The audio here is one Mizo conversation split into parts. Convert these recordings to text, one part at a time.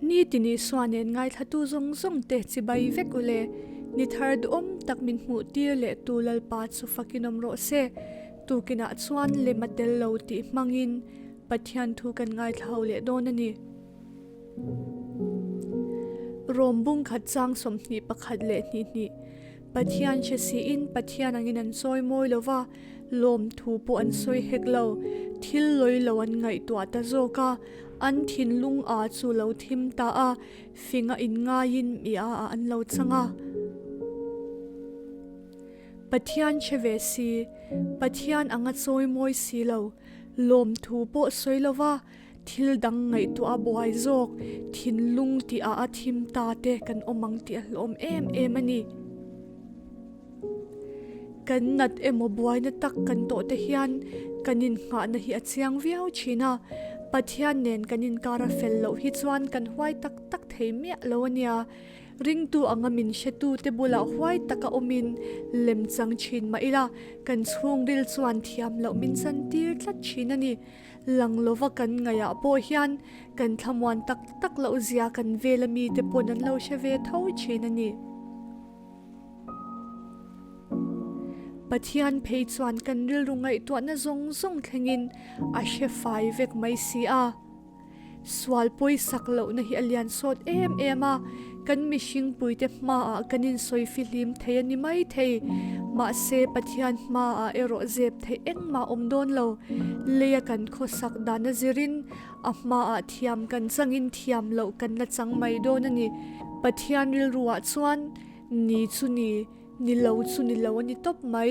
Nitin Isua nen ngaithlatu zawng zawng te chibai vek u le. Ni thar duhawm tak min hmuh tir leh tu Lalpa chu fakin awm rawh se. Tukinah chuan lem a tel lo tih hmangin Pathian thu kan ngaithla ho leh dawn a ni. Rom bung khat chang 21 leh hnih hnih Pathian hre siin Pathian angin an chawi mawi lo va, lawmthu pawh an sawi hek lo. Thil lawi lo an ngaihtuah ta zawk a, an thinlung a chu lo thim ta a, finga inngaiin mi a ah an lo chang a. Pathian hre ve si, Pathian anga chawi mawi si lo, lawmthu pawh sawi lo va, Thil dang ngaihtuah a buai zawk, thinlung tih ah a thim ta te kan awm ang tih a hlawm em em a ni. Kan nat emaw buaina tak kan tawh te hian kan innghahna hi a chiang viau thin a, Pathian nen kan inkar a fel loh hi chuan kan huai tak tak thei miah lo a nia. Ringtu anga min hretute bulah huai taka awmin lem chang thin mah ila, kan chhungril chuan thiam loh min chantir tlat thin a ni. Lang lova kan ngaihah pawh hian kan thlamuan tak tak loh zia kan vela mite pawn an lo hre ve tho thin a ni. Pathian phei chuan kan rilru ngaihtuahna zawng zawng thlengin a hre fai vek mai si a. Sual pawisak lohna hi a lian sawt em em a, kan mihringpuite hmaah kan insawi fihlim thei a ni mai thei. Mahse, Pathian hmaah erawh zep theih engmah awm dawn lo. Leia kan khawsak dan a zirin a hmaah thiam kan changin thiam loh kan la chang mai dawn a ni. Pathian rilruah chuan ni chu ni. Ni lo chu ni lo a ni tawp mai.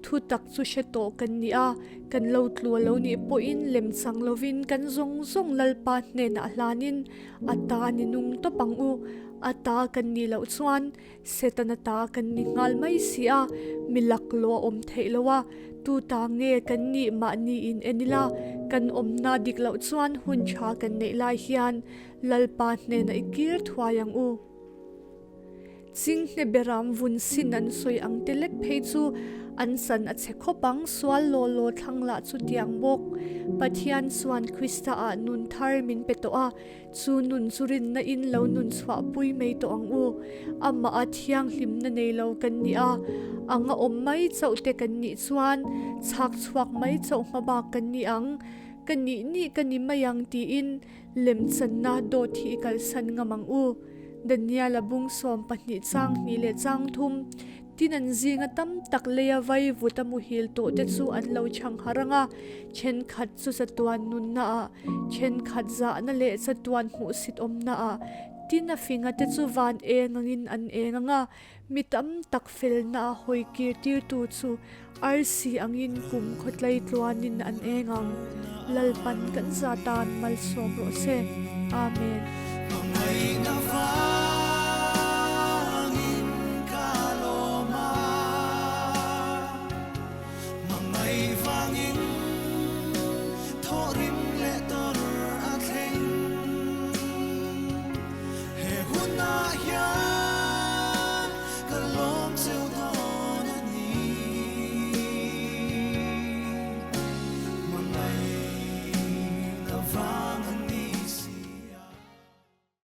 Thu tak chu hre tawh kan ni a, kan lo tlu a lo nih pawhin lem chang lovin kan zawng zawng Lalpa hnenah hlanin a ta ni nung tawp ang u. A ta kan nih loh chuan Setana ta kan ni nghal mai si a, mi laklawh a awm theih lo a, tu ta nge kan nih mahni in en ila, kan awmna dik loh chuan hun tha kan neih lai hian Lalpa hnenah i kir thuai ang u. Chinghne beram vun sin an sawi ang te lek phei chu an san a chhe khawp ang, sual law law thlang lah chu tiang bawk. Pathian chuan Krista ah nun thar min pe tawh a, chu nun chu rinna in lo nun chhuah pui mai tawh ang u. Amah a thianghlimna nei lo kan ni a, anga awm mai chauh te kan nih chuan chhak chhuak mai chauh hma bak kan ni ang, ka nih nih ka ni mai ang tiin lemchanna dawt hi i kalsan ngam ang u. Daniel-a bung 12 chang hnih leh chang thum tin an zinga tam tak leia vai vut a muhil tawh te chu an lo chhang harh ang a, thenkhat chu chatuan nunna ah, thenkhat zahna leh chatuan hmuhsit awmna ah, tin a finga te chu van eng angin an eng ang a, mi tam tak felna a hawi kir tirtu chu arsi angin kum khawtlai tluanin an eng ang. Lalpan kan za tan malsawm rawh se. Amen.